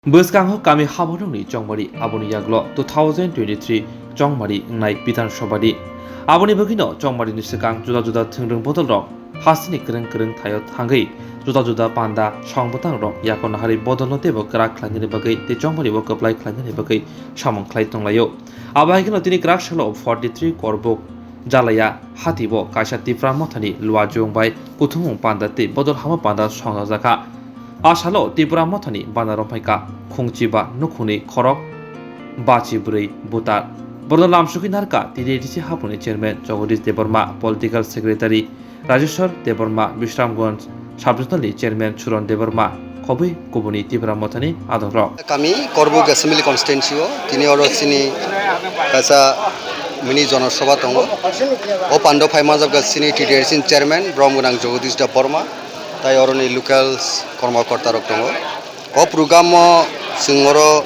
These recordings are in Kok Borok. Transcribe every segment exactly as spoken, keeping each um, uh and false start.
Bwskango kami haborokni chongmari, aboni yaglo two thousand twenty-three chongmari wngnai Bidhan Sabha di. Aboni bagwino chongmarini swkang juda juda thwngrwng bodolrok hasteni kwrwng kwrwng thaio thangwi juda juda panda songbotangrok yakarna harwi bodolno teibo kwrak khlainani bagwi tei chongmario kwplai khlainani bagwi samung khlai tonglaio. Abo hai kheno tini kwrak salo forty three korbuk Jalaya hati bo kaisa Tipra Mothani luajwng bai kuthumung panda tei bodol hama panda songjakha. A salo Tipra Mothani bana romphai kha khungchi ba nukhungni khorok bachi bwrwi butar. Borno lamsugwi narwkha T D A D C hapungni chairman Jagadish Debbarma, political secretary Rajeshwar Debbarma, Bishramganj Sub-Zonal ni Chairman Suron Debbarma, khobwi kubuni Tipra Mothani adongrok. Kami Korbuk Assembly Constituency o tini oro chini kaisa mini jonosabha tongo. O pando phai manjakha chini T D R C ni Chairman Bromgwnang Jagadish Debbarma, tai oroni local kormokorta rok tongo. O program o chwng oro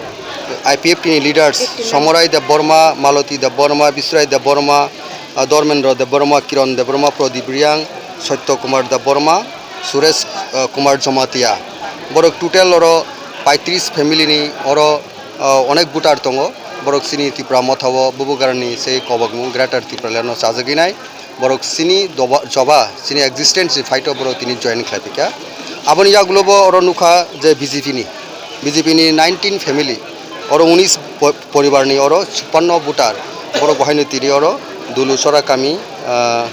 I P F T ni leaders Somorai Debbarma, Maloti Debbarma, Bisrai Debbarma, ah, Dharmendra Debbarma, Kiran Debbarma, Pradip Reang, Satya Kumar Debbarma, Suresh, ah, Kumar Jamatia. Borok total oro paitris family ni oro, ah, onek voter tongo. Borok chini Tipra Motha o Bubagrani se kobokmung Greater Tipraland o chajagwi nai. Borok chini doba, joba, chini existence ni fight o borok tini join khlai phaikha. Aboni yagulo bo oro nukha je B J P ni, B J P ni nineteen family, oro unis po-, poribar ni oro chuppanno voter, borok bo haino tini oro Dulusora kami, ah,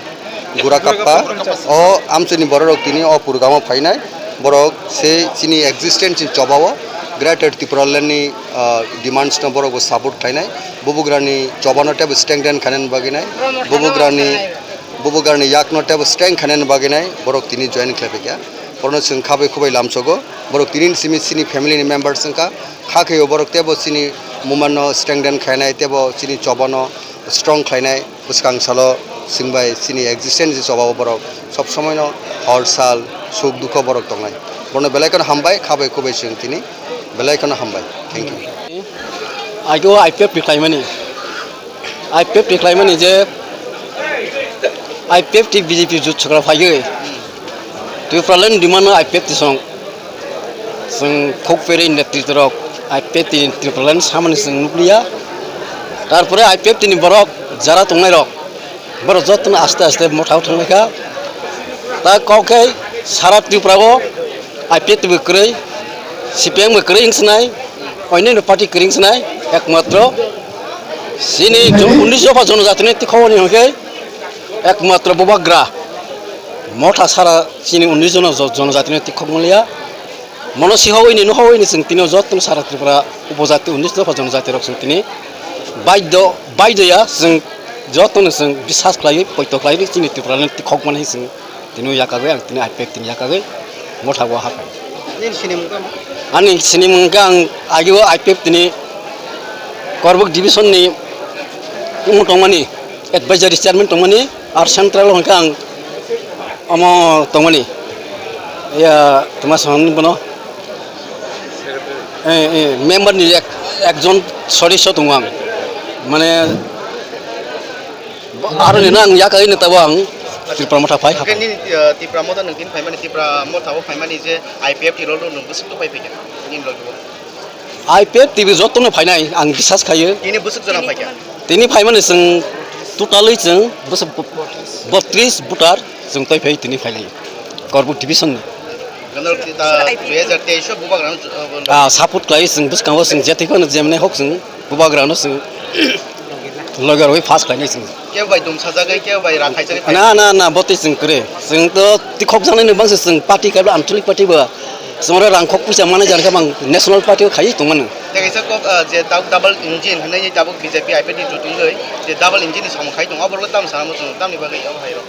Gurakappa, o amchini borok rok tini o program o phainai, borok se chini existence ni choba o Greater Tipraland ni, ah, demands no borok bo support khlainai. Bubagrani chobano teibo strengthen khainani bagwi nai, Bubagrani, Bubagrani yakno teibo strengthen khainani bagwi nai, borok tini join khlai phaikha. Borokno chwng khabai khubai lamsogo. Borok tini simi chini family ni members wngkha. Kha khe borok teibo chini movement no strengthen khainai, teibo chini chobano strong khlainai. Bwskang salo chwng bai chini existence ni choba o borok sob somoi no hor sal suk dukho borok tongnai. Borokno belai kheno hambai, khabai khubai chwng tini belai kheno hambai. Thank you. Ago I P F T khlaimani. I P F T khlaimani je I P F T B J P jut chokra phaiwi Tipraland demand no I P F T song. Chwng khuk peri netrito rok I P F T Tipraland samani chwng nukliya. Tarpore I P F T ni borok jara tongnai rok, borok jotono aste aste mothao thanglaikha. Ta kok khe sara Tripura o I P F T bo kwrwi, C P M bo kwrwi wngsinai, onyaino party kwrwi wngsinai, ekmatro chini jo-, unnish dopha jonojatini tikhoboni hwnkhe ekmatro Bubagra motha sara chini unnish jono jo-, jonojatini tikhok manliya. Mono sihowini nuhowini chwng tini jotono sara Tripura upojati unnish dopha jonojati rok chwng tini baidho, baidhoya chwng jotono chwng bisas khlaiwi poito khlaiwi chini Tripura ni tikhok mani chwng tini yakagwi ang tini I P F T ni yakagwi motha o haphai. Nini sinimung tamo? Ani sinimung khe ang ageo I P F T ni Korbuk division ni tongmani advisory chairman tongmani. Ar central hwnkhe ang omo tongmani, ya, tongma songni bono, eh, eh, member ni ek, ekjon sodosyo tongo ang, mane, aroni no ang yakagwi nw tabuk ang Tripura Motha phai. Hwnkhe nini, eh, Tripura Motha nwng tini phaimani, Tripura Motha o phaimani je I P F T rol rok nwng bwswk tong phai phaikha nini logi o? I P F T bo jotono phainai, ang bisas khaio. Tini bwswk jona phaikha? Tini phaimani chwng totally chwng bwswk botris voter chwng twi phai tini phainai. Korbuk division ni. Ganal kita dui hajar teis o Bubagrano, uh, Ah, support khlai chwng bwskango chwng jeti phano jemne hok chwng Bubagrano chwng loge rwi pass khlainai chwng. Kebo bai dum sajagwi, kebo bai rak khaijagwi phai. Na, na, na, botwi chwng kwrwi. Chwng to tikhok jaknai ni bangsa chwng party kaiba ancholik party bo. Chwng oro rang khok puisa manai jani khe bang national party o khaiwi tongmani. Tei kaisa kok, ah, je tabuk double engine hinwi tabuk B J P I P F T jotungwi je double engine ni samung khai tongo, oborok tamo sana muchung tamni bagwi obo hai rok.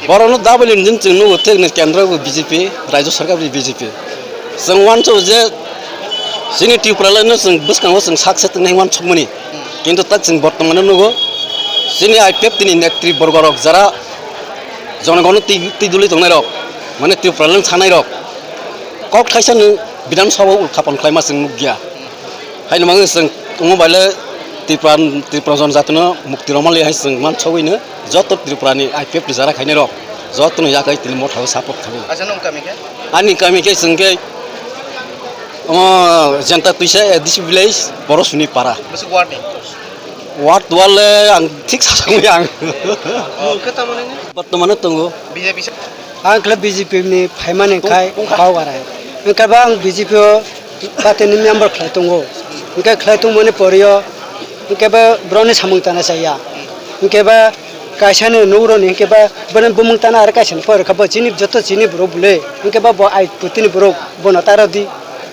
Borokno double engine chwng nugo, tei kendro bo B J P, rajya sarkar bo B J P. Chwng uansuk je chini Tripura line no chwng bwskango chwng sak se tongnai uansukmani. Kintu tak chwng bortomano nugo, chini I P F T ni netri borgo rok jara jonogono twi, twi duli tongnai rok, mane Tripura line sanai rok, kok thaisa no Bidhan Sabha o ulkhapon khlaima chwng nukya. Haino mangwi chwng omo baile Tripura, Tripura jonojatino mukti romali hai chwng mansogwino joto Tripurani I P F T jara khainai rok jotono yakai tini mothao support khainai. Acha nwng kami khe? Ani kami khe chwng khe Omo Jenta Tuisa, A D C village, Borosuni para. Bwswk ward ni? Ward wale ang thik sasangwi ang. Bortomane tongo. B J P sa- Ang khle B J P ni phaimani khai kau garai. Hwnkhe ba ang B J P o party ni member khlai tongo. Hwnkhe khlai tongmani porio hwnkhe ba borokni samung tana chaya. Hwnkhe ba kaisa ni nugroni hwnkhe ba bini bumung tana aro kaisa ni pore kha bo chini joto chini borok bole. Hwnkhe ba bo ai putini borok bono taro di.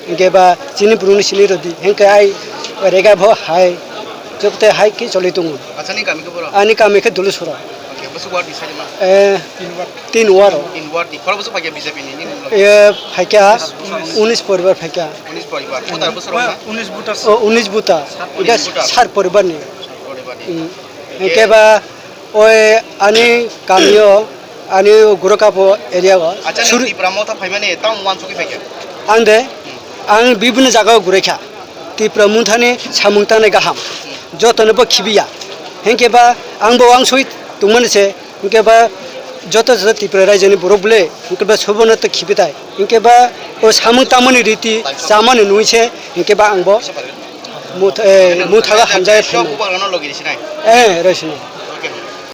Hwnkhe ba chini borokni sini rodi. Hwnkhe ai rega bo hai joto hai khe choli tongo. Achani kami khe boro? Ani kami khe Dulusura. Oke, bwswk ward ni side ma? Eh, tin ward. Tin ward ni. Khorok bwswk phaikha B J P ni, nini mungla? Eh, phaikha unis poribar phaikha. Unis poribar. Kotar bwswk rok na? Unis buta. O, unis buta. Unis buta. Sar poribar ni. Sar poribar ni. Hmm. Oke. Hwnkhe ba, oi ani kamio, ani Gurukhapo area o. Acha, nini Tipra Motha phaimani, tamo wansugwi phaikha? Ang de, ang bibini jaga o guraikha. Tipra Mothani samung tangnai gaham. Jotono bo khibiya. Hwnkhe ba ang bo wangsugwi tongmani se, hwnkhe ba joto joto Tripura raijoni borok bole, hwnkhe ba sobono to khibitai. Hwnkhe ba o samung tangmani riti chamani nungwi se, hwnkhe ba ang bo motha, eh, motha o hamjagwi phainai. Eh, rosini.